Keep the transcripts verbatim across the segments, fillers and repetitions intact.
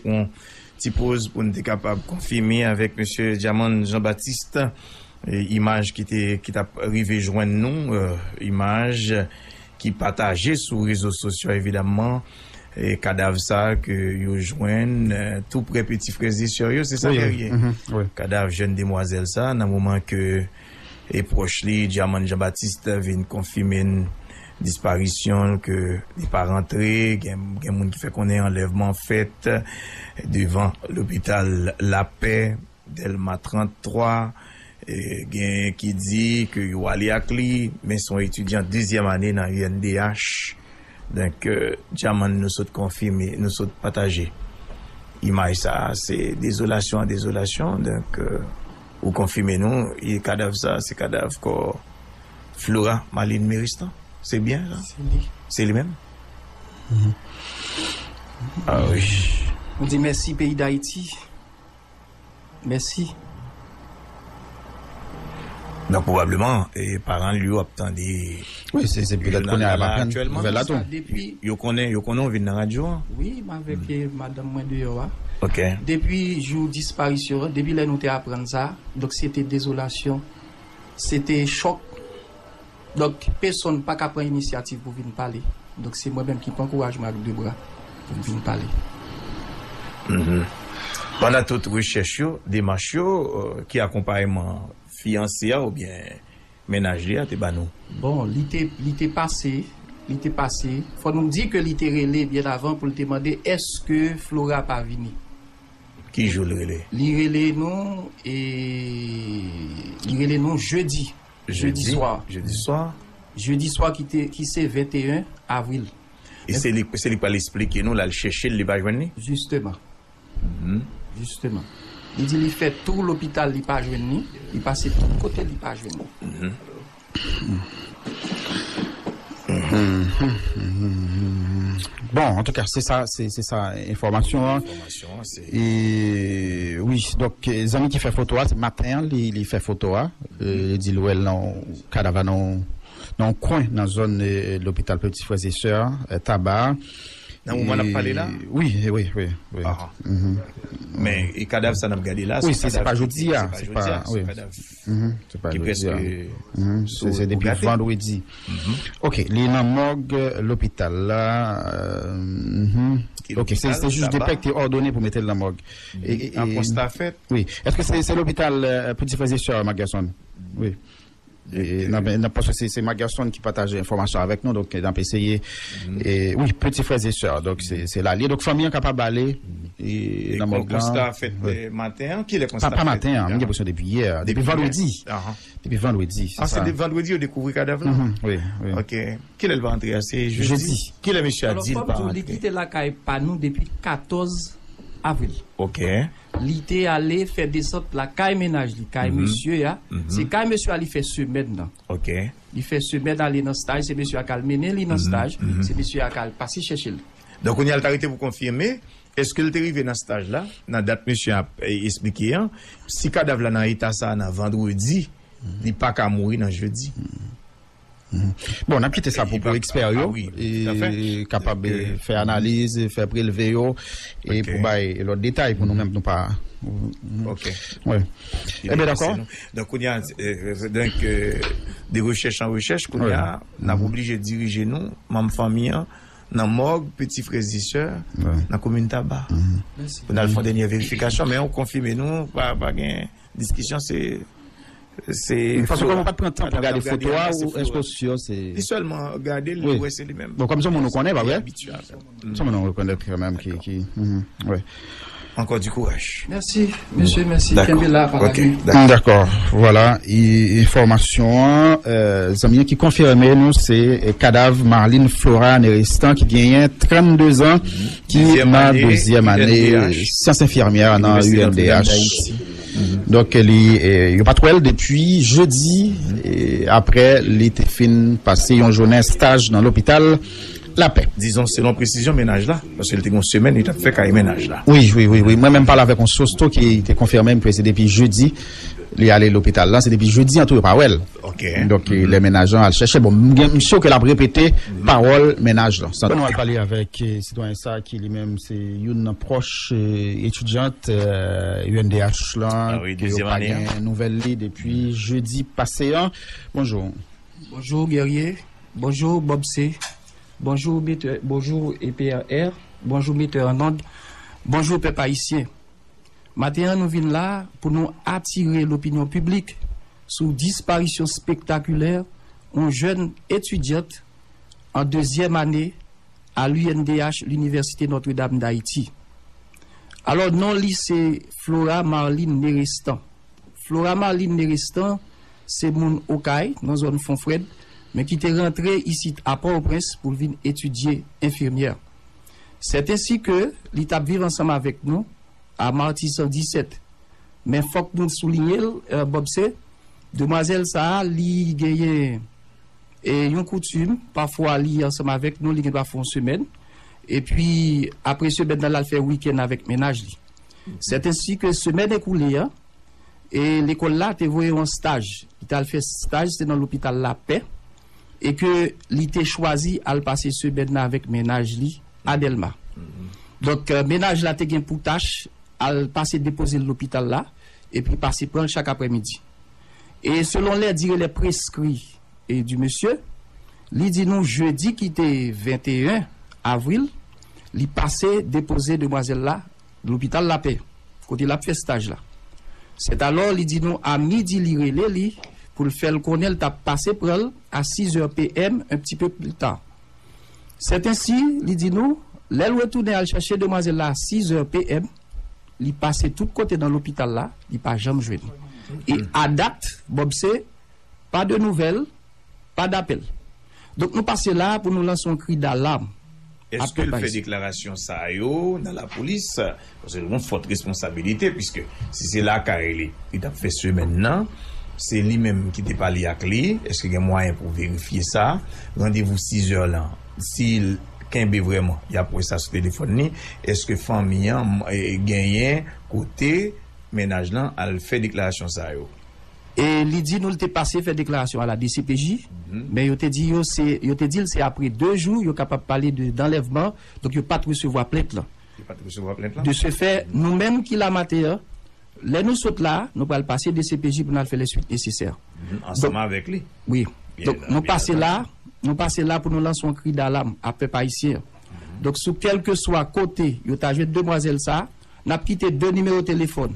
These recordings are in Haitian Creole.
Pran ti poz pou n te kapab konfime avèk mesye Djaman Jean Baptiste, e, imaj ki te, ki t ap rive jwenn nou, e, imaj ki pataje sou rezo sosyo, evidamman, e, kadav sa ke yo jwenn, e, tou prè peti frè e sè yo, se sa, Guerrier? Kadav jèn demwazèl sa, nan moman ke e pwòch li, Djaman Jean Baptiste, vin konfime n disparisyon l, ke li pa rantre. Gen, gen moun ki fè konnen anlèvman fèt devan lopital Lapè, Dèlma trant twa. E gen ki di ke yo ale ak li, men se yon etidyan dezyèm ane nan U N D H. Donk, e, Djaman, nou sot konfime, nou sot pataje imaj sa a. Se dezolasyon an dezolasyon. Donk, e, ou konfime nou, e kadav sa a, se kadav kò Flora Marlene Méristan. Se byen sa? Se li. Se li menm? Ah wi. Nou di mèsi peyi Dayiti. Mèsi. Donk, pwobableman, e, paran l yo ap tande. Wi, se, se petèt kounye a y ap aprann nouvèl la tou. Depi Yo konnen, yo konnen w vin nan radyo an. Wi, m avèk, e, madanm mwen deyò a. Ok. Depi jou disparisyon an, depi lè nou te aprann sa, donk se te dezolasyon, se te chòk. Donk, pèsonn pa ka pran inisyativ pou vin pale. Donk, se mwen menm ki pran kouraj mwen ak de bra pou m vin pale. Mhm. Pandan tout rechèch yo, demach yo, e, ki akonpayman fiyanse a oubyen mennaj li a te ba nou? Bon, li te, li te pase, li te pase. Fò nou di ke li te rele byen avan pou l te mande èske Flora pa vini. Ki jou l rele? Li rele nou, e, li rele nou jedi. Jedi swa. Jedi swa. Jedi swa ki te, ki se venteyen avril. E se li, se li k pral esplike nou, l al chèche l, li pa jwenn li? Jisteman. Mhm. Jisteman. Li di li fè tou lopital, li pa jwenn li, li pase tout kote, li pa jwenn li. Mhm. Bon, antouka, se sa, se, se sa enfòmasyon an. Enfòmasyon an, se E, wi, donk, e, zanmi ki fè foto a, se maten an, li, li fè foto a. E, li di l wè l nan yon kadav la, nan yon, nan yon kwen, nan zòn, e, lopital Petit Frères et Sœurs, e, Taba. Nan moman n ap pale la? E, wi, wi, wi, wi. Aha. Mhm. Men, e kadav sa n ap gade la, Wi, se, se pa jodi a, se pa, wi. Mhm, se pa jodi a. Mhm, se, se depi vandredi. Mhm. Ok, li nan mòg, e, lopital la. E, mhm. Ok, se, se jij de pè ki te òdone pou mete l nan mòg. E, e, e, an konsta fèt. Wi. Èske se, se lopital, e, Petit Frères et Sœurs, Mac Gerson? Wi. E, e, n ap, n ap, paske se, se Mac Gerson ki pataje enfòmasyon avèk nou, donk, n ap eseye. E, wi, Petit Frères et Sœurs, donk, se, se la l ye. Donk, fanmi an kapab ale, e, nan mòg la. Konsta fèt, e, maten an. Kilè konsta fèt? Pa, pa maten an, m gen enpresyon depi yè, depi vandredi. Depi vandredi, se sa. Ah, se depi vandredi yo dekouvri kadav la? Mhm, wi, wi. Ok. Kilè l pa antre a? Se jedi. Jedi. Kilè mesye a di l pa antre? Alò, fò m di w, li kite lakay pa nou depi katòz avril. Ok. Li te ale fè desant lakay mennaj li, kay mesye a. Mhm. Se kay mesye a li fè semèn nan. Ok. Li fè semèn ale nan staj, se mesye a k al mennen li nan staj, se mesye a k al pase chèche l. Donk, kounye a l ta rete pou konfime, èske l te rive nan staj la, nan dat mesye a ap, e, esplike an, si kadav la nan eta sa a nan vandredi, li pa ka mouri nan jedi. Mhm. Bon, n ap kite sa pou, pou ekspè yo, e, kapab, e, fè analiz, fè prelve yo, e pou bay lòt detay pou nou menm nou pa. Ok. Wi. Ebyen, dakò. Donk, kounye a, e, donk, e, de rechèch an rechèch, kounye a, n ap oblije dirije nou, manm fanmi an, nan mòg Petit Frères et Sœurs, nan komin Taba. Pou n al fè yon dènye verifikasyon, men ou konfime nou, pa, pa gen diskisyon, se, se Flora. Paske kòm ou pa t pran tan pou gade foto a, ou èske w si se Li sèlman gade l, li wè se li menm. Bon, kòm se yon moun ou konnen, pa vre? Li abitye avè l. Se yon moun ou rekonèt kanmenm ki, ki, mhm, wi. Ankò di kouraj. Mèsi, mesye, mèsi. Kenbe la, pa lage. Dakò, vwala, e, enfòmasyon an, e, zanmi an ki konfime nou, se, e, kadav Marlene Flora Néristan ki genyen trannde zan, ki nan dezyèm ane syans enfimyè nan U N D H. Donk, li, e, yo pa t wè l depi jedi, e, apre li te fin pase yon jounen staj nan lopital Lapè. Dizon, selon presizyon mennaj la, paske li te gen yon semèn li t ap fè kay mennaj la. Wi, wi, wi, wi. Mwen menm pale avèk yon sous tou ki te konfime m ke se depi jedi li ale lopital la. Se depi jedi an tou yo pa wè l. Ok. Donk, eh, lè mennaj lan al chèche. Bon, m gen, m si ke l ap repete pawòl mennaj lan. Bon, nou al pale avèk, eh, sitwayen sa ki li menm se youn nan pwòch, eh, etidyant, eh, U N D H lan, ah wi, ke yo pa gen nouvèl li depi jedi pase an. Bonjou. Bonjou, Guerrier. Bonjou, Bob C. Bonjou, metè, bonjou, E P R R. Bonjou, metè an ond. Bonjou, pèp ayisyen. Maten an, nou vin la pou nou atire lopinyon piblik sou disparisyon spektakilè yon jèn etidyant an dezyèm ane a l'U N D H, Linivèsite Nòtredam d Ayiti. Alò, non li se Flora Marline Nerestan. Flora Marline Nerestan se moun Okay, nan zòn Fonfrèd, men ki te rantre isit a Pòtoprens pou l vin etidye enfimyè. Sètensi ke li t ap viv ansanm avèk nou a Matisan disèt. Men fòk nou souliye l, eh, Bob C, demwazèl sa a, li genyen, eh, yon koutim, pafwa li ansanm avèk nou, li gendwa fè yon semèn. Epi, apre semèn nan, l al fè wikenn avèk mennaj li. Sètensi ke semèn ekoule a, e lekòl la te voye yon staj. Li t al fè staj, se nan lopital Lapè, e ke li te chwazi al pase semèn nan avèk mennaj li, a Dèlma. Donk, eh, mennaj la te gen pou tach al pase depoze l lopital la, epi pase pran l chak aprèmidi. E selon lè dire lè preskri e di mesye, li di nou jedi ki te venteyen avril, li pase depoze demwazèl la lopital Lapè, kote l ap fè staj la. Sètalò, li di nou a midi li rele li pou l fè l konnen l t ap pase pran l a sizè P M, un petit peu plus tard. Sètensi, li di nou, lè l retounen al chèche demwazèl la a sizè P M, li pase tout kote nan lopital la, li pa janm jwenn li. E a dat, Bob C, pa de nouvèl, pa dapèl. Donk, nou pase la pou nou lanse yon kri dalam. Èske l fè deklarasyon sa yo nan lapolis? Paske l gen yon fòt responsabilite, piske si se lakay li, li t ap fè semèn nan, se li menm ki te pale ak li, èske gen mwayen pou verifye sa? Randevou sizè lan, si l kenbe vrèman, y ap wè sa sou telefòn li, èske fanmi an, eh, genyen kote mennaj lan al fè deklarasyon sa yo? E li di nou l te pase fè deklarasyon a la D C P J, men yo te di yo se, yo te di l se apre de jou yo kapab pale de, d'anlèvman, donk yo pa t resevwa plent lan. Yo pa t resevwa plent lan? De ce fait, nou menm ki la maten an, lè nou sot la, nou pral pase D C P J pou n al fè lè swit nesesè. Ansanm avèk li? Wi. Donk, nou pase la, nou pase la pou nou lanse yon kri dalam a pèp ayisyen an. Donk, sou kèlkeswa kote yo ta jwenn demwazèl sa, n ap kite de nimewo telefòn.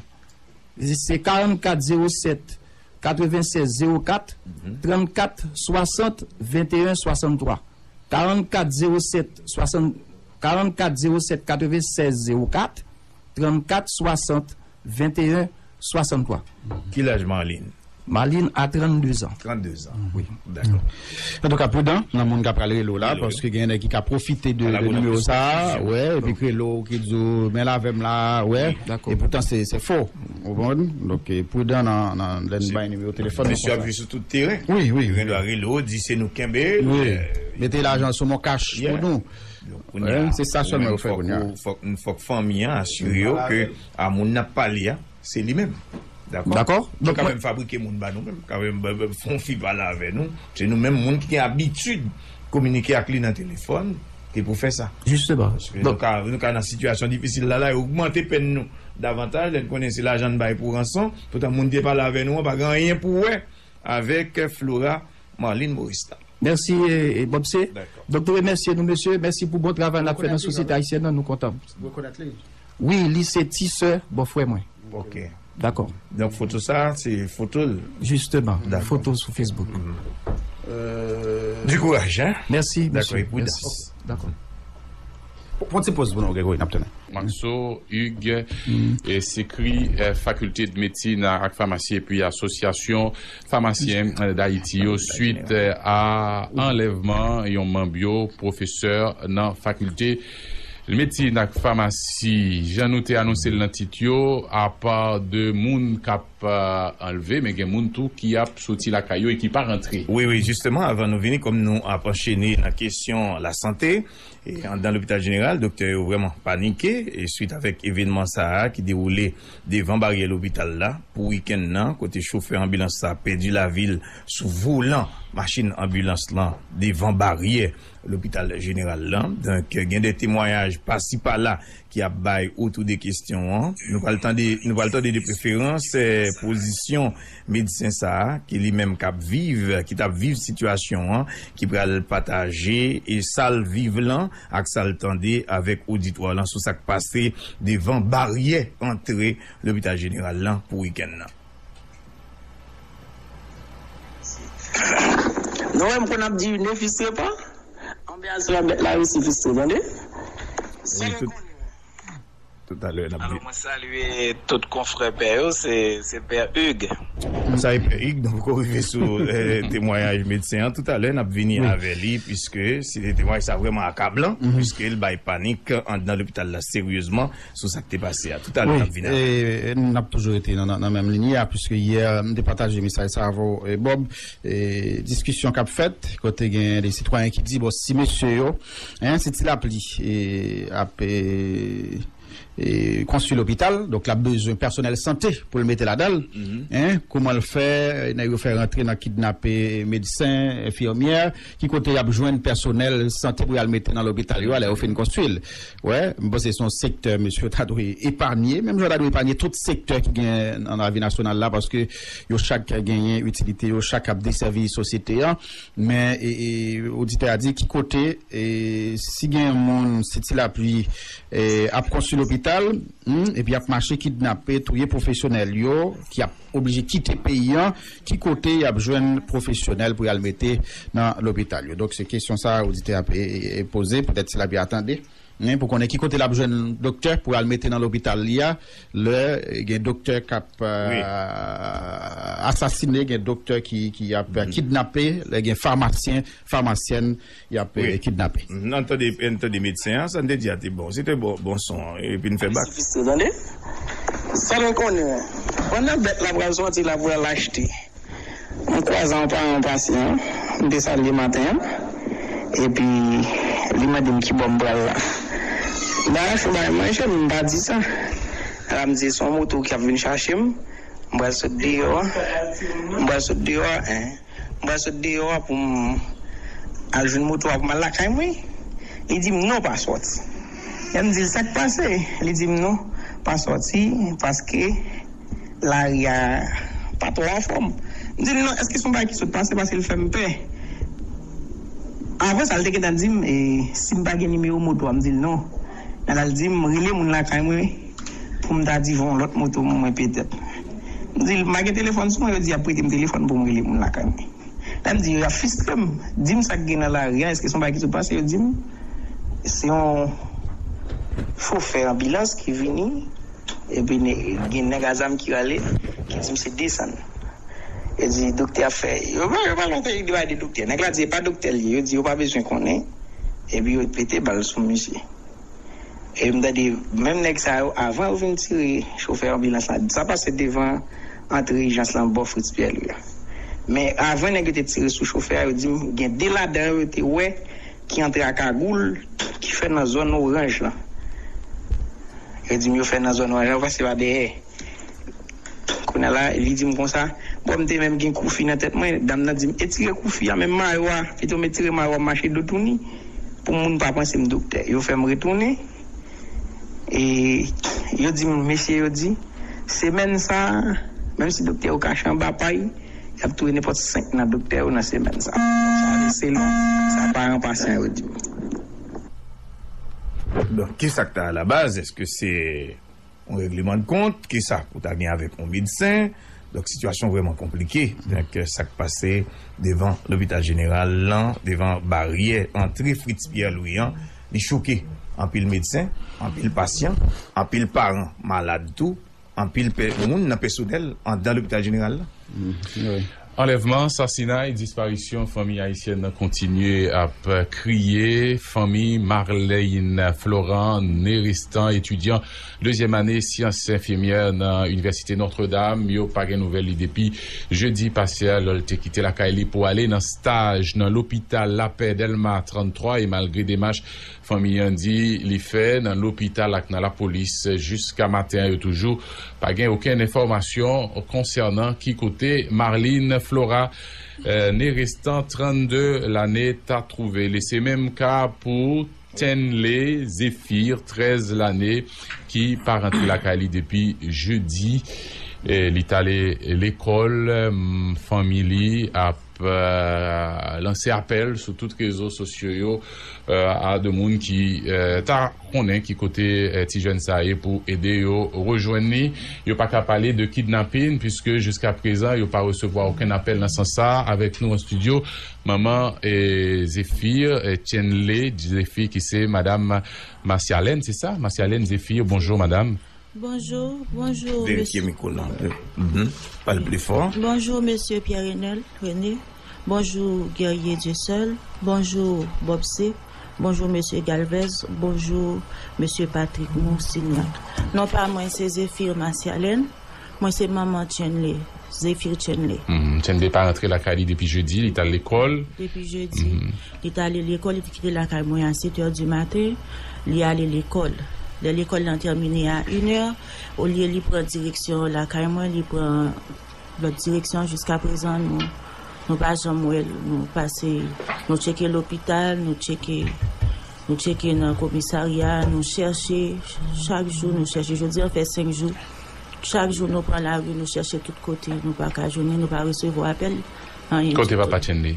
Se karannkat zewo sèt katrevennsèz zewo kat, trannkat swasant venteyen swasanntwa. Karannkat zewo sèt swasant, karannkat zewo sèt katrevennsèz zewo kat, trannkat swasant venteyen swasanntwa. Ki laj Marline? Marline a trannde zan. Trannde zan. Wi. Dakò. Antouka, pridan nan moun k ap pral rele w la, paske gen nèg ki ka pwofite de, de nimewo sa a, wè, epi k rele w, ki di w, men l avè m la, wè. Wi, dakò. E poutan se, se fo. Ou konprann? Donk, eh, pridan nan, nan lè n bay nimewo telefòn nou. Mesye ap jwe sou tout teren. Wi, wi. Yo gen dwa rele w, di se nou kenbe l. Wi. Mete lajan sou MonCash pou nou. Donk, kounye a, se sa sèlman yo fè kounye a. Fòk, fòk fanmi an asire yo ke a moun n ap pale a, se li menm. Dakò? Dakò. Donk, yo ka menm fabrike moun ba nou menm, ka menm fè yon fi pale avè nou. Se nou menm moun ki gen abitid kominike ak li nan telefòn, ki pou fè sa. Jisteman. Paske nou ka, nou ka nan sitiyasyon difisil la, la, yo ogmante pèn nou davantaj, lè n konnen se lajan n bay pou ranson, poutan moun te pale avè nou an, pa gen anyen pou wè avèk Flora Marline Moristan. Mèsi, eh, eh, Bob C. Dakò. Donk, nou remèsye nou, mesye. Mèsi pou bon travay n ap fè nan sosyete ayisyèn nan. Nou kontan. Ou rekonèt li? Wi, li se ti sè bòfrè mwen. Ok. Dakò. Donk, foto sa, se foto l? Jisteman, foto sou Facebook. Di kouraj, hein? Mèsi, mesye. Dakò, e pridans. Mèsi. Dakò. Pran ti poz pou nou, Gregory, n ap tounen. Maxo, Hugues, e sekri, eh, Faculté de Médecine ak Famasi, epi Asosyasyon Famasyen, eh, Dayiti yo, swit, eh, a anlèvman yon manm yo, pwofesè nan Fakilte Medsin ak famasi, jan nou te anonse l nan tit yo, apa de moun k ap, euh, anlve, men gen moun tou ki ap soti lakay yo e ki pa rantre. Wi, wi, jisteman, avan nou vini, kòm nou ap anchene nan kesyon lasante, e anndan lopital jeneral, doktè yo vrèman panike, e swit avèk evènman sa a ki dewoule devan baryè lopital la pou wikenn nan, kote chofè anbilans sa a pèdi lavi l sou volan machin anbilans lan devan baryè lopital jeneral la. Donk, gen de temwayaj pasi pala ki ap bay otou de kesyon an. Nou pral tande, nou pral tande de preferans, eh, pozisyon medsen sa a, ki li menm k ap viv, ki t ap viv sitiyasyon an, ki pral pataje e sa l viv lan ak sa l tande avèk oditwa lan sou sa k pase devan baryè antre lopital jeneral lan pou wikenn nan. Nou menm, pou n ap di ne fistrepan, anbyan se yon bèt Larisi fistre, tande? Wi, tout, toutalè n ap... Alò, mwen salye tout konfrè pè yo, se, se pè Hugues. Sa e pè Hugues, donk, poko rive sou, eh, temwayaj medsen an. Toutalè n ap vini avè li, piske se temwayaj sa vrèman akablan, piske l bay panik anndan lopital la seryezman sou sa k te pase a. Toutalè n ap vini avè li. Wi, e, n ap toujou rete nan, nan, nan menm liy la, piske yè, m te pataje mesaj sa avè w, e, Bob, e, diskisyon k ap fèt, kote gen de sitwayen ki di, bon, si mesye yo, en, si Ti Lapli, e, ap, e, e, konstwi lopital, donk l ap bezwen pèsonèl sante pou l mete ladan l, en, kòman l fè, nèg yo fè rantre nan kidnape medsen, enfimyè, ki kote y ap jwenn pèsonèl sante pou y al mete nan lopital yo a lè yo fin konstwi l? Wè, m panse se yon sektè mesye yo ta dwe epanye, menm jan yo ta dwe epanye tout sektè ki gen nan lavi nasyonal la, paske yo chak genyen itilite yo, chak ap desèvi sosyete a. Men, e, e, oditè a di ki kote, e, si gen yon moun, si Ti Lapli, e, ap konstwi lopital, hmm, epi ap mache kidnape, touye pwofesyonèl yo, ki ap oblije kite peyi an, ki kote y ap jwenn pwofesyonèl pou y al mete nan lopital yo? Donk, se kesyon sa a oditè a ap, e, e, e, poze, petèt Ti Lapli a tande, men pou konnen ki kote l ap jwenn doktè pou al mete nan lopital li a, lè, e, gen doktè k ap, e, asasine, gen doktè ki, ki ap kidnape, lè gen famasyen, famasyèn, y ap, e, kidnape. N tande, n tande medsen an, sa n te di a te bon. Se te bon, bon son an, epi n fè bak. Difisil, tande? Sa nou konnen, pandan bèt la pral sòti, la pral achte. M kwaze yon paran pasyan, m te salye maten an, epi li mande m ki bò m pral la. M pa rache bay manje, m pa di sa. La m di se yon moto ki ap vin chache m, m pral sot deyò a, m pral sot deyò a, en. M pral sot deyò a pou m al jwenn moto a pou m al lakay mwen. Li di m non, pa sòti. Lè m di l sa k pase, li di m non, pa sòti, paske lari a pa twò anfòm. M di l non, èske se yon bagay ki sot pase, paske l fè m pè. Apre sa, l te gentan di m, e, si m pa gen nimewo moto a, m di l non. L al di m rele moun lakay mwen pou m ta di yon lòt moto mwen petèt. M di l, m pa gen telefòn sou mwen, yo di y ap prete m telefòn pou m rele moun lakay mwen. Lè m di yo, y ap fistre m, di m sa k gen nan lari a, èske se yon bagay ki sot pase, yo di m se yon chofè anbilans ki vini, epi ne-, gen nèg a zam ki rale, ki di m se desann. Yo di doktè ap fè, yo pa, yo pa lontan yo di bagay de doktè. Nèg la di e pa doktè l ye, yo di yo pa bezwen konnen, epi yo pete bal sou misye. E m tande menm nèg sa yo, avan yo vin tire chofè anbilans la, sa pase devan antre ijans lan bò Fritz Pierre Louis a. Men avan nèg yo te tire sou chofè a, yo di m gen de ladan yo, yo te wè ki antre a kagoul ki fè nan zòn oranj lan. Yo di m yo fè nan zòn oranj lan, yo pase pa dèyè. Kounye a la, li di m konsa, bon, m te menm gen koufi nan tèt mwen, dam nan di m, etire koufi a, menm mayo a, pito m etire mayo a, m mache do touni, pou moun pa panse m doktè. Yo fè m retounen, e yo di m, mesye yo di, semèn sa a, menm si doktè yo kache anba pay, y ap touye nenpòt senk nan doktè yo nan semèn sa a. Sa se selon sa paran pasyan yo di m. Donk, kisa k ta alabaz? Èske se yon regleman de kont, kisa pou ta gen avèk yon medsen. Donk, sitiyasyon vrèman konplike. Donk, sa k pase devan lopital jeneral lan, devan baryè antre Fritz Pierre Louis an, li choke anpil medsen, anpil pasyan, anpil paran malad tou, anpil pè-, moun nan pèsonèl anndan lopital jeneral la. Mm, wi. Anlèvman, sasinay, disparisyon, fanmi ayisyèn nan kontinye ap kriye. Fanmi Marlene Florent, Nerestan, etidyan dezyèm ane syans enfimyè nan Inivèsite Nòtredam, yo pa gen nouvèl li depi jedi pase a, lè l te kite lakay li pou ale nan staj nan lopital Lapè Dèlma tranntwa, e malgre demach fanmi an di li fè nan lopital ak nan lapolis, jiska maten an, yo toujou pa gen okenn enfòmasyon konsènan ki kote Marlene Florent, eh, Nerestan, trannde lane, ta twouve li. Se menm ka pou Tchenley Zéphir, trèz lane, ki pa rantre lakay li depi jedi. Eh, li t ale lekòl, mm, fanmi li ap, eh, lanse apèl sou tout rezo sosyo yo, eh, a de moun ki, eh, ta konnen ki kote, eh, ti jèn sa ye pou ede yo rejwenn li. Yo pa ka pale de kidnapin, piske jiska prezan, yo pa resevwa okenn apèl nan sans sa. Avèk nou an estidyo, manman, eh, Zéphir, eh, Tchenley Zéphir, ki se madam Masyalèn, se sa? Masyalèn Zéphir, bonjou, madam. Bonjou, bonjou, Verifye mesye. Mikwo la. Mhm. Pale pli fò. Bonjou, mesye Pierre Renel, René. Bonjou, Guerrier Dieuseul. Bonjou, Bob C. Bonjou, mesye Galvez. Bonjou, mesye Patrick Moussignac. Non pa mwen, se Zéphir Masyalèn. Mwen, se manman Tchenley, Zéphir Tchenley. Mhm. Tchenley pa rantre lakay li depi jedi, li t al lekòl. Depi jedi. Mhm. Li t ale lekòl, li te kite lakay mwen a sèt è di maten, li ale lekòl. Lè lekòl lan tèmine a inè, olye li pran direksyon lakay mwen, li pran lòt direksyon. Jiska prezan, nou, nou pa janm wè l. Nou pase, nou tcheke lopital, nou tcheke, nou tcheke nan komisarya, nou chèche, chak jou nou chèche. Jodi an fè senk jou. Chak jou nou pran lari, nou chèche tout kote, nou pa ka jwenn li, nou pa resevwa apèl, anyen ditou. Kote papa Tchenley?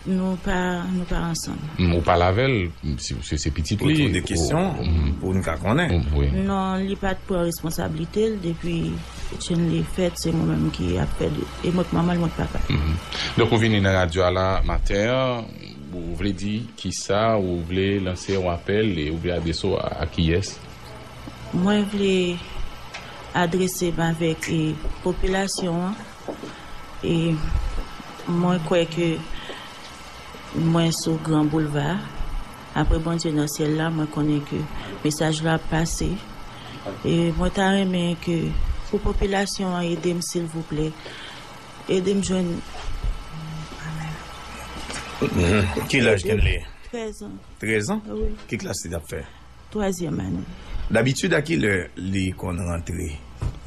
Nou pa, nou pa ansanm. Mm, ou pale avè l, si, si se pitit li, Poze de kesyon pou n ka konnen. Wi. Non, li pa t pran responsablite l depi Tchenley fèt, se mwen menm ki ap fè li. E mwen k manman l, mwen k papa l. Mhm. Donk, ou vini nan radyo a la maten an, ou vle di kisa, ou vle lanse yon apèl, e ou vle adrese w a, a kiyès? Mwen vle adrese m avèk, e, popilasyon an. E mwen kwè ke mwen sou gran boulva. Apre Bondye nan syèl la, mwen konnen ke mesaj la ap pase. E mwen ta renmen ke pou popilasyon an ede m, silvouplè. Ede m jwenn Mhm. Ki laj Tchenley? Trèz an. Trèz an? Wi. Ki klas li t ap fè? Twazyèm ane. Dabitid, a ki lè li konn rantre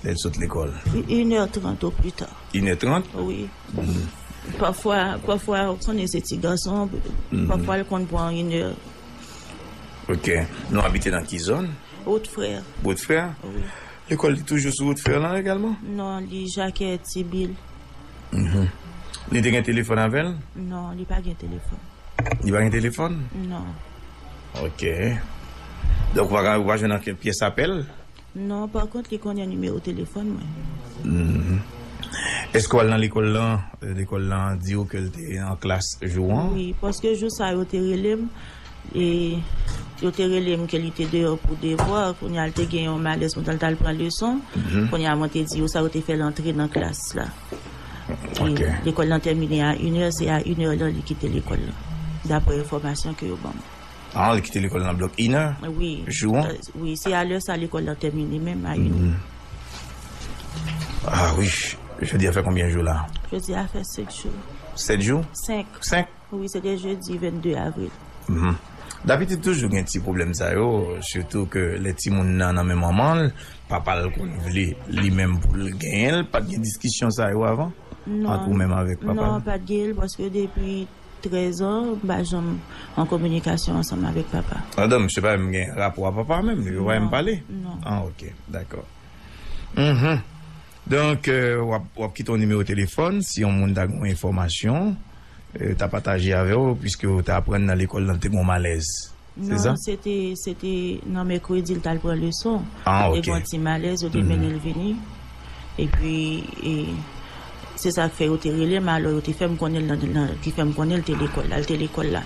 lè l sot lekòl? Une heure trente au plus tard. Une heure trente? Wi. Mhm. Pafwa, pafwa, ou konnen se ti gason, Mhm. pafwa l konn pran une heure. Ok. Nou abite nan ki zòn? Wot Frè. Wot Frè? Wi. Lekòl li toujou sou Wot Frè lan egalman? Non, li Jakè, Tibil. Mhm. Li te gen telefòn avè l? Non, li pa gen telefòn. Li pa gen telefòn? Non. Ok. Donk, ou pa, ou pa jwenn ankenn pyès apèl? Non, pa kont, li konnen nimewo telefòn mwen. Mhm. Èske w al nan lekòl lan? Lekòl lan di w ke l te an klas jou an? Wi, paske jou sa yo te rele m, e yo te rele m ke li te deyò pou devwa. Kounye a, l te gen yon malèz pandan l t al pran leson. Mhm. Kounye a, mwen te di yo sa, yo te fè l antre nan klas la. E Ok. lekòl lan tèmine a inè, se a inè lan li kite lekòl lan, daprè enfòmasyon ke yo ban mwen. Ah, li kite lekòl nan blòk inè? Wi. Jou an? Euh, wi, se a lè sa lekòl lan tèmine menm, a inè. Mhm. Ah wi, jodi a fè konbyen jou la? Jodi a fè sèt jou. Sèt jou? Senk. Senk? Wi, se te jedi vennde avril. Mhm. Dabitid toujou gen ti pwoblèm sa yo, sitou ke lè timoun nan nan men manman l, papa l konn vle li menm pou l genyen l, pa t gen diskisyon sa yo avan? Non. Ant ou menm avèk papa l? Non, pa t gen l, paske depi trèz an, m pa janm an kominikasyon ansanm avèk papa. Adan, misye pa menm gen rapò a papa menm, li pa menm Non, pale? non. Ah, ok, dakò. Mhm. Donk, euh, w ap, w ap kite yon nimewo telefòn, si yon moun ta gen yon enfòmasyon, euh, ta pataje avè w, piske w ta aprann nan lekòl lan te gen yon malèz. Se Non, sa? se te, se te nan mèkredi l t al pran leson. Ah, Li te ok. gen yon ti malèz, yo te Mhm. mennen l vini. Epi, e, se sa k fè yo te rele m, alò yo te fè m konnen l nan, nan, ki fè m konnen l te lekòl la, l te lekòl la.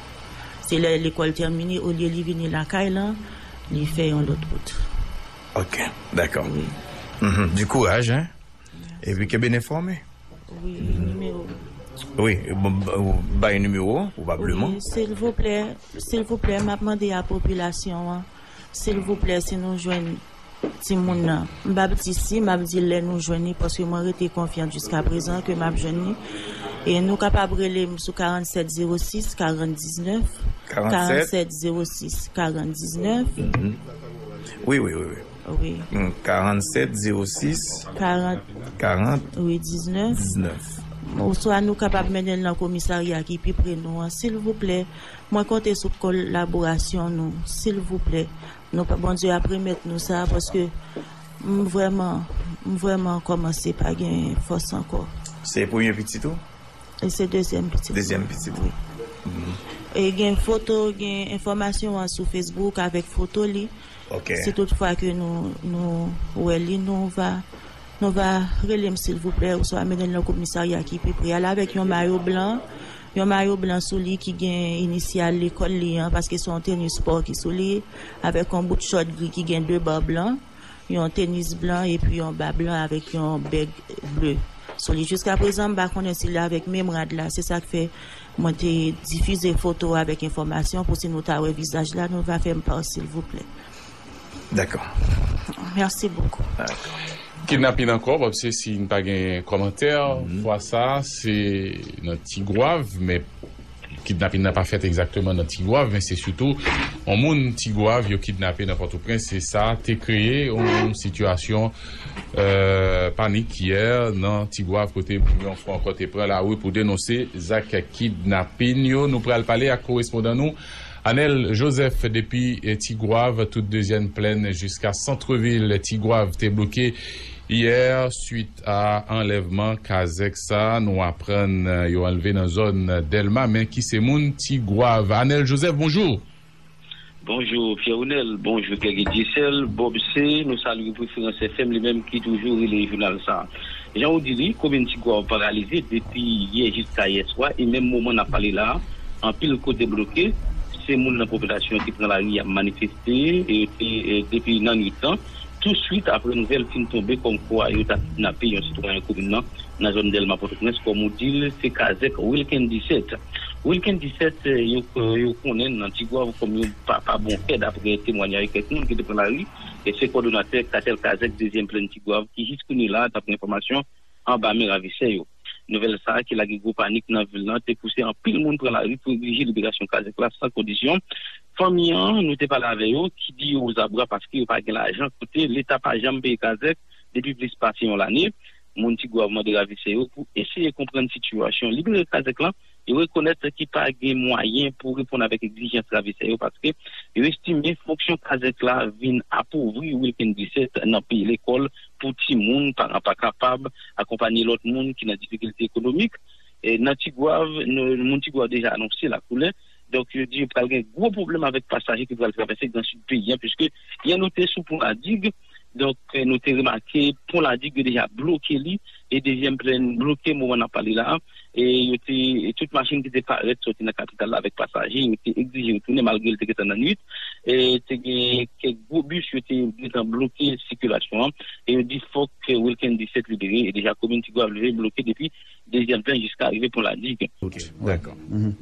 Se lè lekòl tèmine, olye li vini lakay lan, li fè yon lòt wout. Ok, dakò. Wi. Mhm. Du courage, hein? Epi kenbe n enfòme. Wi, nimewo Wi, bon, bon, ou bay nimewo, pwobableman. Wi, silvouplè, silvouplè, m ap mande a popilasyon an, silvouplè, si nou jwenn timoun nan, m p ap di si, m ap di lè nou jwenn li, paske mwen rete konfyan jiska prezan ke m ap jwenn li. E nou kapab rele m sou karant sèt zewo sis karant diznèf, karant sèt? Karant sèt zewo sis karant diznèf. Mhm. Wi, wi, wi, wi. Wi. Mm, karant sèt zewo sis, karant, karant, wi, diznèf. Diznèf. Oswa nou kapab mennen l nan komisarya ki pi pre nou an, silvouplè. Mwen konte sou kolaborasyon nou, silvouplè. Nou pa, Bondye ap remèt nou sa, paske m vrèman, m vrèman kòmanse pa gen fòs ankò. Se premye pitit ou? E se dezyèm pitit. Dezyèm pitit. Wi. Mhm. E gen foto, gen enfòmasyon an sou Facebook avèk foto li. Ok. Si toutfwa ke nou, nou wè li, nou va, nou va rele m silvouplè, oswa mennen l nan komisarya ki pi pre. Al avèk yon mayo blan, yon mayo blan sou li ki gen inisyal lekòl li an, paske se yon teni spò ki sou li, avèk yon bout chòt gri ki gen de ba blan, yon tenis blan epi yon ba blan avèk yon bèg ble sou li. Jiska prezan, m pa konnen si li avèk menm rad la. Se sa k fè mwen te difize foto avèk enfòmasyon pou si nou ta wè vizaj la, nou va fè m pa, silvouplè. Dakò. Merci beaucoup. Dakò. Kidnapin ankò, Bob, se si n pa gen kòmantè, fwa sa, se nan Tigwav, men kidnapin nan pa fèt egzakteman nan Tigwav, men se sitou yon moun Tigwav yo kidnape nan Pòtoprens, e sa te kreye yon sitiyasyon, euh, panik yè nan Tigwav, kote moun yon fwa ankò te pran lari pou denonse zak kidnapin yo. Nou pral pale ak korespondan nou, Anèl Joseph, depi, eh, Tigwav, tout dezyèm plèn jiska santrevil Tigwav te bloke yè, swit a anlèvman kazèk sa, nou aprann, eh, yo anlve nan zòn Dèlma, men ki se moun Tigwav. Anèl Joseph, bonjou. Bonjou, Pierre Ounel. Bonjou, Guerrier Dieuseul, Bob C. Nou salye Preferans F M, li menm ki toujou rele jounal sa. Jan ou di li, komin Tigwav paralize depi yè jiska yè swa, e menm moman n ap pale la, anpil kote bloke. Se moun nan popilasyon ki pran lari ap manifeste, e, e, e, depi nan nuit lan, touswit apre nouvèl fin tonbe kòmkwa yo ta kidnape yon sitwayen komin nan, nan zòn Dèlma Pòtoprens, kòm ou di l, se kazèk Wilken disèt. Wilken disèt, yo, yo konnen nan Tigwav kòm yon papa bon kè, daprè temwanyaj kèk moun ki te pran lari, e se kòdonatè katèl kazèk dezyèm plèn Tigwav, ki jis kounye la, daprè enfòmasyon, anba men ravisè yo. Nouvèl sa a ki lage gwo panik nan vil lan te pouse anpil moun pran lari pou egzije liberasyon kazèk la san kondisyon. Fanmi an, nou te pale avè yo, ki di yo ozabra paske yo pa gen lajan, kote Leta pa janm peye kazèk depi plis pase yon lane. Moun Tigwav mande ravisè yo pou eseye konprann sitiyasyon, libere kazèk lan, yo rekonèt ki pa gen mwayen pou reponn avèk egzijans ravisè yo, paske yo estime fonksyon kazèk la vin apovri Wilken disèt nan peye lekòl pou timoun, paran pa kapab akonpanye lòt moun ki nan difikilte ekonomik. E nan Tigwav, nou, moun Tigwav deja anonse lakoulè. Donk, yo di yo pral gen gwo pwoblèm avèk pasaje ki pral travèse nan sid peyi an, piske yè nou te sou pon Ladig. Donk, nou te remake pon Ladig yo deja bloke li, e dezyèm plèn bloke moman n ap pale la. E yo te, e tout machin ki te parèt soti nan kapital la avèk pasaje, yo te egzije yo tounen malgre l te gentan nan nuit. E te gen kèk gwo bis yo te gentan bloke sikilasyon an. E yo di fòk Wilken disèt libere. E deja komin Tigwav leve bloke depi dezyèm plèn jiska rive pon Ladig. Ok, dakò. Mhm.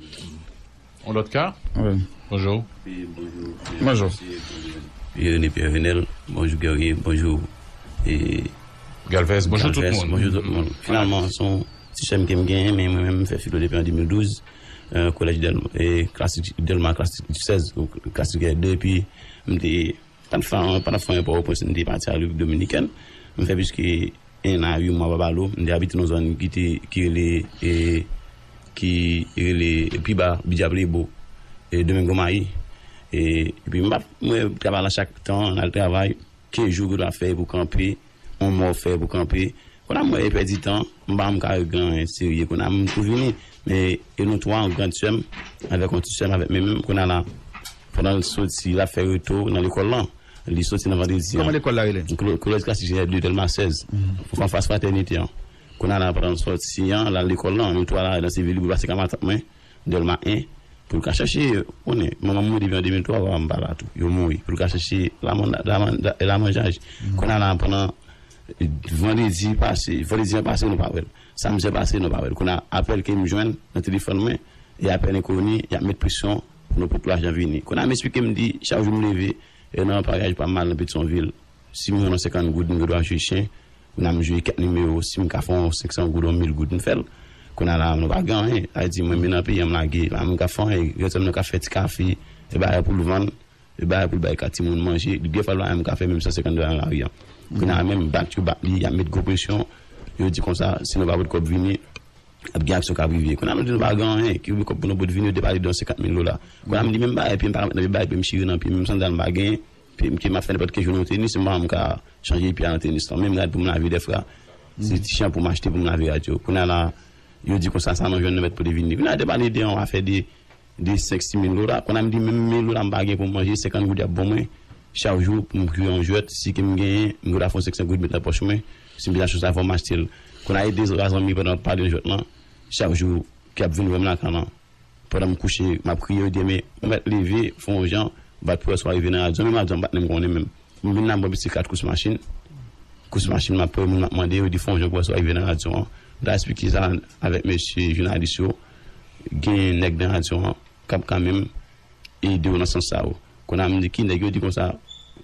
Yon lòt ka? Wi. Bonjou. Wi, bonjou. Bonjou. Pierre René, Pierre Renel, bonjou Guerrier, bonjou, e, Galvez, bonjou tout moun. Bonjou tout moun. Finalman, se yon ti sè m ke m genyen, men mwen menm, m fè filo depi an de mil douz, euh, kolèj Dèlma, e, klasik, Dèlma klasik sèz, klasik de, epi m te pa t fè, pa t fè anyen Pòtoprens, m te pati an Repiblik Dominikèn. M fè plis ke en a uit mwa pa balo. M te abite nan zòn ki te, ki rele, e, ki rele pi ba Bidyaplebo, e, Domingo Mayi. E, epi m pa, mwen, travay la chak tan, n al travay, kenz jou ki dwe fè pou kanpe, yon mwa fè pou kanpe. Kounye a m wè e pèdi tan, m pa janm ka regle anyen serye. Kounye a m tou vini, men e nou twa, yon grann sè m, avèk yon ti sè m, avèk men menm, kounye a la, pandan l soti, l ap fè retou nan lekòl lan. Li soti nan vandredi an. Kòman lekòl la rele? Kole-, Kolèj Klasik Jenè de Dèlma sèz. Mhm. Anfas fratènite an. Kounye a la, pandan l soti an, l al lekòl lan, nou twa la, nan sivil, li pase ka matant mwen, Dèlma en, pou l ka chèche, konnen, manman m mouri depi an de mil twa, papa m pa la tou. Yo mouri. Pou l ka chèche laman-, laman-, lamanjay. Mhm. Kounye a la, pandan Vandredi pase, vandredi an pase, nou pa wè l. Samdi an pase, nou pa wè l. Kounye a, apèl ke m jwenn nan telefòn mwen, e apèl enkoni, y ap met presyon pou nou pot lajan vini. Kounye a, m esplike, m di, chak jou m leve, e nan paraj pa m al nan Petyonvil, si m jwenn yon senkant goud, m gen dwa jwe chen, kounye a, m jwe kèk nimewo, si m ka fè yon senk san goud, yon mil goud, m fè l. Kounye a, la, nou pa gen anyen. Sa vle di, mwen, men nan peyi an, m lage, pa m ka fè anyen, grann sè m nan ka fè ti kafe, e bagay pou l vann. Li bay pou l bay kat timoun manje, li gen fwa l pa menm ka fè menm san senkant dola nan lari an. Kounye a menm, bat yo bat li, y ap met gwo presyon, yo di konsa, si nou pa pot kòb vini, ap gen aksyon k ap rive. Kounye a nou di nou pa gen anyen, ki oubli kòb pou nou pot vini, yo te pale de yon senkant mil dola. Kounye a m di menm bagay, epi m pa ka met nan bagay, epi m chire nan pye, menm sandal m pa gen, epi m ke m ap fè nenpòt ki jou nan tenis, m pa menm ka chanje pye a nan tenis lan. Menm rad pou m lave dèfwa, se ti chanpou m achte pou m lave rad yo. Kounye a la, yo di konsa, sa nan jwenn nan mèt pote vini. Kounye a te pale de yon afè de de senk, sis mil dola. Kounye a m di, menm mil dola m pa gen pou m manje, senkant goud y ap ban mwen chak jou pou m kwiye yon jwèt. Si ke m genyen, m gen dwa fè yon senk san goud met nan pòch mwen. Si m bezwen achte sa, fò m achte l. Kounye a, e de zanmi pandan m ap pale de jwèt lan, chak jou, ki ap vin wè m lakay lan. Pandan m kouche, m ap kriye, yo di, men, ou mèt leve, fè yon jan, bat pou wè si w a rive nan radyo. Menm radyo, m pa t menm konnen menm. M vin la, m pran bisiklèt kous machin. Kous machin, m ap pran moun, m ap mande, yo di fè yon jan pou wè si w a rive nan radyo an. M ta esplike sa avèk mesye jounalis yo. Gen nèg nan radyo an k ap kanmenm ede w nan sans sa yo. Kounye a m di ki nèg, yo di konsa,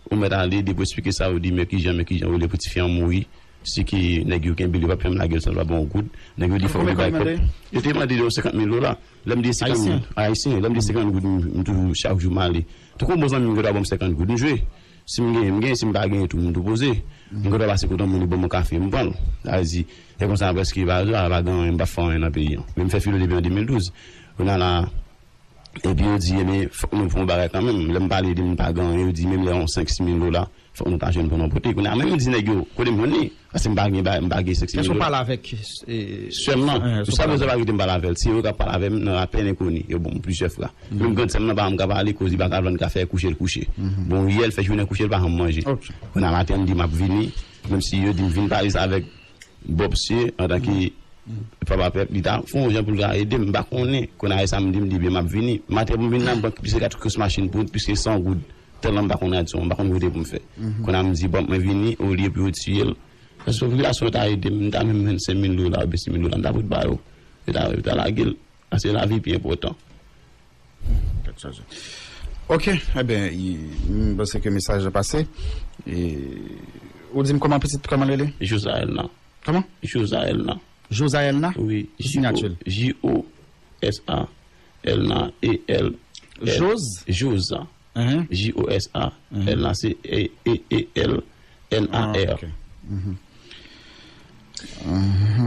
ou mèt ale, depi w esplike sa, yo di men kijan, men kijan, ou rele pou tifi an mouri. Si ki nèg yo kenbe l, yo p ap janm lage l san yo pa ba w yon goud. Nèg yo di fòk yo bay kòb. Yo te mande yo senkant mil dola. Lè m di senkant goud, ayisyen, lè m di senkant goud, m, m toujou, chak jou m ale. Tou kon bon zanmi m, gen dwa ban m senkant goud, m jwe. Si m genyen, m genyen, si m pa genyen tou, m tou poze. M gen dwa pase kote yon moun, li ban m yon kafe, m pran l. Sa vle di, e konsa, prèske pa, pa, pa gen anyen, m pa fè anyen nan peyi an. Men m fè filo depi an de mil douz. Kounye a la, epi yo di, ebyen, fòk nou fè yon bagay kanmenm. Lè m pale de m pa gen anyen, yo di, menm lè yon senk, sis mil dola, fòk nou ta jwenn pou nou pote. Kounye a, menm m di nèg yo, kote m jwenn li? Paske m pa gen, m pa gen senk, sis mil dola. Èske w pale avèk, e, sè m nan? Sa bezwen pa kite m pale avè l. Se yo k ap pale avè m nan apèl enkoni. Yo ban m plizyè fwa. Menm grann sè m nan pa janm ka pale, koz li pa ka vann kafe, kouche l kouche. Bon, yè l fè jounen kouche, l pa janm manje. Kounye a maten, m di m ap vini, menm si yo di m vin pale sa avèk Bob Sye, antanke papa pèp, li ta fè yon jan pou l ka ede m, m pa konnen. Kounye a, e sa m di, m di, byen, m ap vini. Maten pou m vin la, m pran plis ke kat kous machin pou, plis ke san goud. Tèlman m pa konn radyo, m pa konn kote pou m fè. Kounye a m di, bon, mwen vini, olye pou yo tiye l. Paske popilasyon an ta ede m, m ta menm jwenn senk mil dola oubyen sis mil dola, m ta pot ba yo. Yo ta, yo ta lage l. Paske lavi pi enpòtan. Tèt chaje. Ok, ebyen, m panse ke mesaj la pase. E, ou di m kòman pitit, kòman l rele? Josaelna. Kòman? Josaelna. Josaelna? Wi. Ki sinyati l? J O S A L N A E L. Jos? Jos. J O S A L N A, se E E E L N A R. Ah, ok.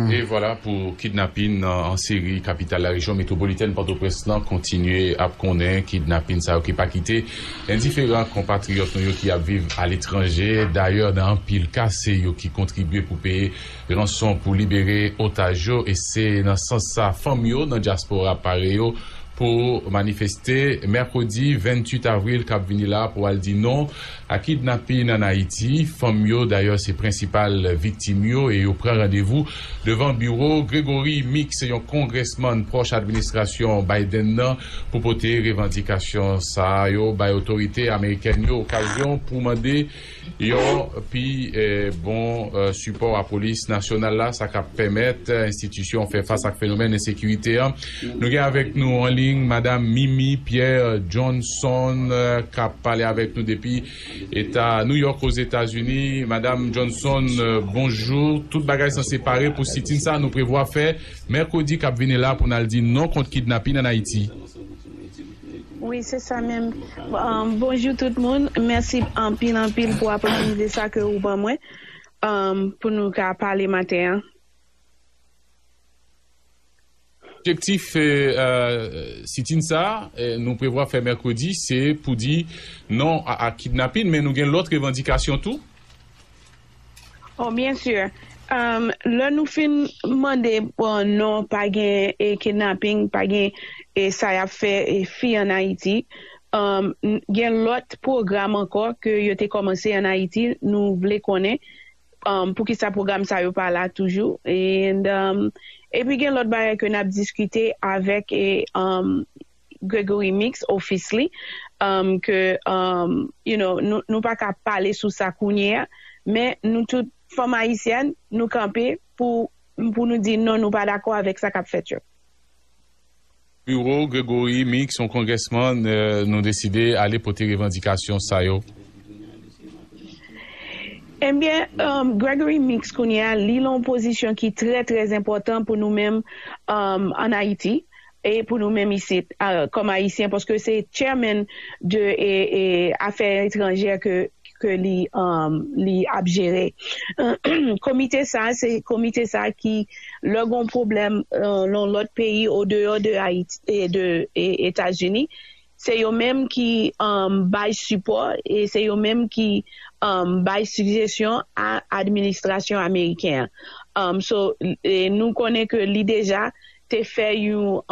E vwala pou kidnapin nan an seri kapital larejyon metwopolitèn Pòtoprens lan kontinye ap konnen kidnapin sa yo ki pa kite endiferan konpatriyòt nou yo ki ap viv aletranje. Dayè, nan anpil ka, se yo ki kontribye pou peye ranson pou libere otaj yo, e se nan sans sa fanm yo nan dyaspora pare yo pou manifeste mèkredi venntuit avril k ap vini la pou al di non a kidnapin ann Ayiti. Fanm yo, dayè, se prensipal viktim yo e yo pran randevou devan biwo Gregory Meeks, yon kongrèsmann pwòch administrasyon Biden nan, pou pote revandikasyon sa yo bay otorite amerikèn yo, okazyon pou mande yon pi, eh, bon, eh, sipò a polis nasyonal la, sa k ap pèmèt, eh, enstitisyon fè fas ak fenomèn ensekirite an. Nou gen avèk nou an liy Madam Mimi Pierre Johnson, eh, k ap pale avèk nou depi Eta New York, Ozetazini. Madam Johnson, eh, bonjou. Tout bagay sanse pare pou sitin sa nou prevwa fè mèkredi k ap vini la pou n al di non kont kidnapin ann Ayiti. Wi, se sa menm. Um, bonjou tout moun. Mèsi anpil, anpil pou opòtinite sa ke ou ban mwen, um, pou nou ka pale maten an. Objektif, eh, eh, sitin sa, eh, nou prevwa fè mèkredi, se pou di non a, a kidnapin, men nou gen lòt revandikasyon tou. Oh, byen si. Um, lè nou fin mande, bon, non, pa gen, e, kidnaping, pa gen, e, sa y ap fè, e, fi ann Ayiti. Um, n-, gen lòt pwogram ankò ke yo te kòmanse ann Ayiti, nou vle konnen, um, poukisa pwogram sa yo pa la toujou. And, um, epi gen lòt bagay ke n ap diskite avèk, e, um, Gregory Meeks, ofis li, um, ke, um, you know, nou, nou pa ka pale sou sa kounye a, men nou tout fanm ayisyèn, nou kanpe pou, pou nou di non, nou pa dakò avèk sa k ap fèt yo. Biwo Gregory Meeks, yon kongresmann, nou deside ale pote revandikasyon sa yo. Ebyen, Gregory Meeks kounye a, li lan yon pozisyon ki trè, trè enpòtan pou nou menm ann Ayiti e pou nou menm isit kòm Ayisyen, paske se chairman de afè etranjè ke ke li li ap jere. Komite sa se komite sa ki lè gon pwoblèm nan lòt peyi odeyò de Ayiti e de Etazini, se yo menm ki bay sipò e se yo menm ki bay sijesyon a administrasyon ameriken an. So nou konnen ke li deja te fè yon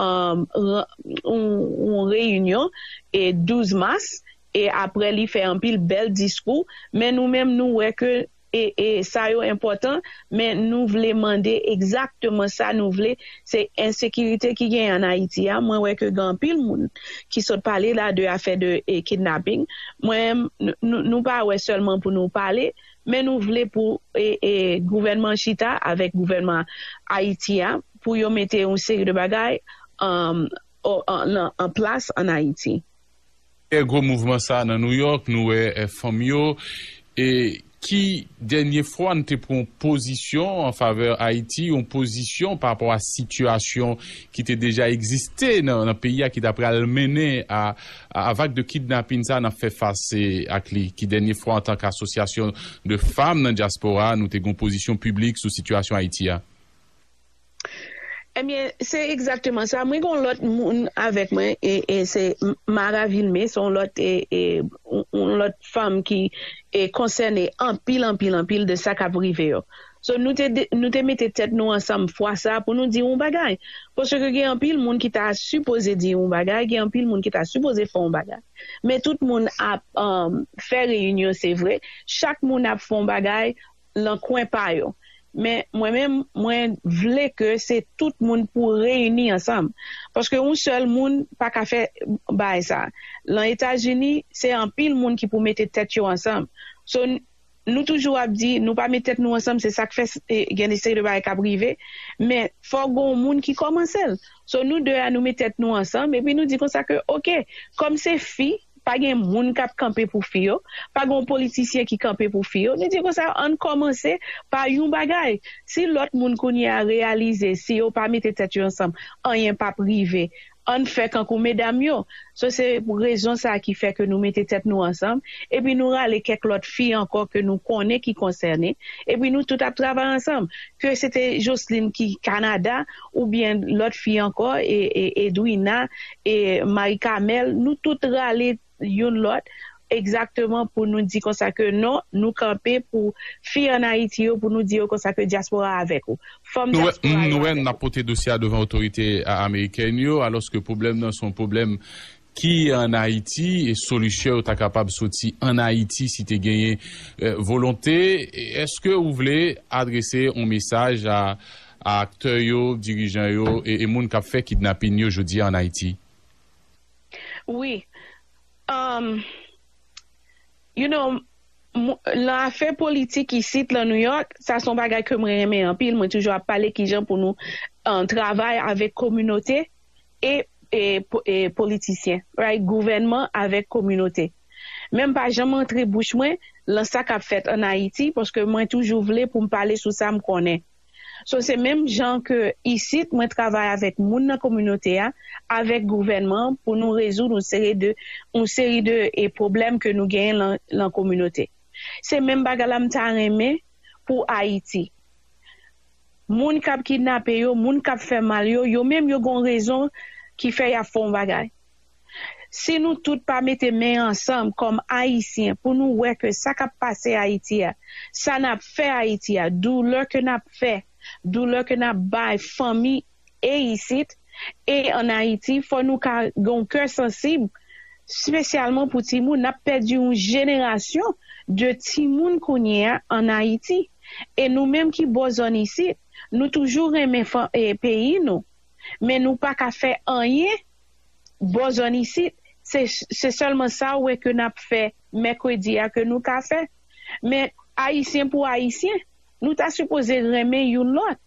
yon reyinyon e douz mas e apre li fè anpil bèl diskou, men nou menm nou wè ke e, e sa yo enpòtan, men nou vle mande egzakteman sa nou vle, se ensekirite ki genyen ann Ayiti a. Mwen wè ke gen anpil moun ki sot pale la de afè de e, kidnaping. Mwen, nou, nou pa wè sèlman pou nou pale, men nou vle pou e, e, gouvènman chita avèk gouvènman Ayiti a pou yo mete yon seri de bagay an, an, an, an plas ann Ayiti. Trè gwo mouvman sa nan New York, nou wè fanm yo. E ki dènye fwa n te pran yon pozisyon an favè Ayiti, yon pozisyon pa rapò a sitiyasyon ki te deja egziste nan, nan peyi a ki ta pral mennen a, a, a vag de kidnapin sa n ap fè fas ak li? Ki dènye fwa antanke asosyasyon de fanm nan dyaspora nou te gen yon pozisyon piblik sou sitiyasyon Ayiti a? Ebyen, se egzakteman sa. Mwen gen yon lòt moun avèk mwen, e, e se Mara Vilmé, se yon lòt, e, e, yon lòt fanm ki e, konsène anpil, anpil, anpil de sa k ap rive yo. So, nou te, nou te mete tèt nou ansanm fwa sa pou nou di yon bagay. Paske gen anpil moun ki ta sipoze di yon bagay, gen anpil moun ki ta sipoze fè yon bagay. Men tout moun ap um, fè reyinyon, se vre. Chak moun ap fè yon bagay lan kwen pa yo. Men mwen menm, mwen vle ke se tout moun pou reyini ansanm. Paske yon sèl moun pa ka fè bagay sa. Lan Etazini, se anpil moun ki pou mete tèt yo ansanm. So, nou toujou ap di, nou pa met tèt nou ansanm, se sa k fè e, gen de seri de bagay k ap rive. Men, fò gen yon moun ki kòmanse l. So, nou de a, nou met tèt nou ansanm, epi nou di konsa ke, oke, kòm se fi, pa gen moun k ap kanpe pou fi yo, pa gen yon politisyen ki kanpe pou fi yo. Nou di konsa, ann kòmanse pa yon bagay. Si lòt moun kounye a reyalize, si yo pa mete tèt yo ansanm, anyen p ap rive. Ann fè kankou medam yo. So, se pou rezon sa ki fè ke nou mete tèt nou ansanm, epi nou rale kèk lòt fi ankò ke nou konnen ki konsène, epi nou tout ap travay ansanm. Ke se te Jocelyn ki Kanada, oubyen lòt fi ankò, e, e, Edwina, e Marie Carmel, nou tout rale youn lòt, egzakteman pou nou di konsa ke non, nou kanpe pou fi ann Ayiti yo, pou nou di yo konsa ke dyaspora avèk ou. Fanm dyaspora yo avèk ou. Nou wè n ap pote dosye a devan otorite amerikèn yo, alòske pwoblèm nan se yon pwoblèm ki ann Ayiti, e solisyon yo ta kapab soti ann Ayiti si te genyen volonte. Èske ou vle adrese yon mesaj a, a aktè yo, dirijan yo, e, e moun k ap fè kidnapin yo jodi a ann Ayiti? Wi. Um, you know, lan afè politik isit lan New York, sa se yon bagay ke mwen renmen anpil. Mwen toujou ap pale kijan pou nou travay avèk kominote e, e, e politisyen, right? Gouvènman avèk kominote. Men m pa janm antre bouch mwen lan sa k ap fèt ann Ayiti, paske mwen toujou vle pou m pale sou sa m konnen. So, se menm jan ke isit, mwen travay avèk moun nan kominote a, avèk gouvènman an, pou nou rezoud yon seri de, yon seri de e, pwoblèm ke nou genyen lan, lan kominote. Se menm bagay la m ta renmen pou Ayiti. Moun k ap kidnape yo, moun k ap fè mal yo, yo menm yo gen yon rezon ki fè y ap fè yon bagay. Si nou tout pa mete men ansanm kòm Ayisyen pou nou wè ke sa k ap pase Ayiti a, sa n ap fè Ayiti a, doulè ke n ap fè, doulè ke n ap bay fanmi e isit e ann Ayiti, fò nou ka gen yon kè sansib, espesyalman pou timoun. N ap pèdi yon jenerasyon de timoun kounye a ann Ayiti. E nou menm ki bò zòn isit, nou toujou renmen peyi nou. Men nou pa ka fè anyen bò zòn isit. Se, se sèlman sa w wè ke n ap fè mèkredi a ke nou ka fè. Men Ayisyen pou Ayisyen, Nou ta sipoze renmen youn lòt.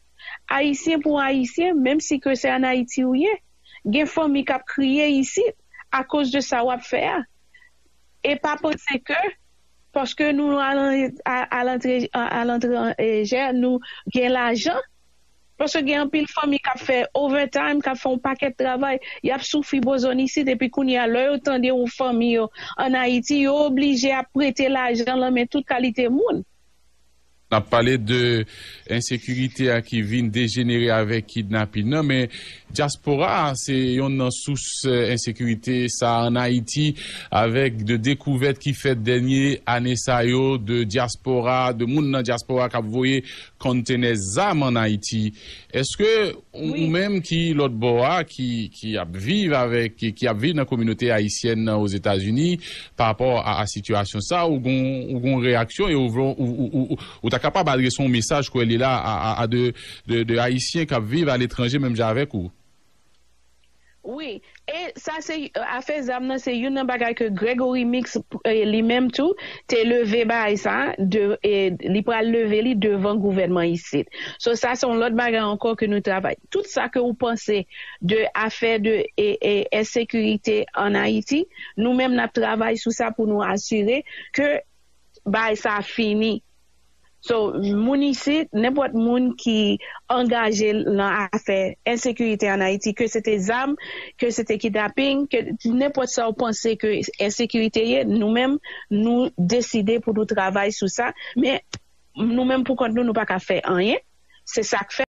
Ayisyen pou Ayisyen, menm si ke se ann Ayiti ou ye, gen fanmi k ap kriye isit akoz de sa w ap fè a. E pa panse ke paske nou alantre, alantre, nou gen lajan, paske gen anpil fanmi k ap fè overtime, k ap fè yon pakèt travay, y ap soufri bozòn isit, epi kounye a, lè yo tande yon fanmi yo ann Ayiti, yo oblije ap prete lajan nan men tout kalite moun. N ap pale de ensekirite a ki vin dejenere avèk kidnapin nan, men dyaspora a se yonn nan sous ensekirite sa a ann Ayiti, avèk de dekouvèt ki fèt dènye ane sa yo de dyaspora, de moun nan dyaspora k ap voye konntenè zam ann Ayiti. Èske ou menm ki lòt bò a, ki, ki ap viv avèk, ki, ki ap viv nan kominote ayisyèn nan Ozetazini, pa rapò a, a sitiyasyon sa, ou gon, ou gon reyaksyon e ou, ou, ou, ou, ou ta kapab adrese yon mesaj kwè li la a, a, a de, de, de Ayisyen k ap viv aletranje menm jan avèk ou? Wi, e sa se afè zam nan se youn nan bagay ke Gregory Meeks li menm tou te leve bagay sa, de, e, li pral leve li devan gouvènman isit. So sa se yon lòt bagay ankò ke nou travay. Tout sa ke ou panse de afè de e, e, ensekirite ann Ayiti, nou menm n ap travay sou sa pou nou asire ke bagay sa fini. So, moun isit, nenpòt moun ki angaje l nan afè ensekirite ann Ayiti, ke se te zam, ke se te kidnaping, ke nenpòt sa w panse ke ensekirite ye, nou menm, nou deside pou nou travay sou sa. Men, nou menm pou kont nou, nou pa ka fè anyen. Se sa k fè.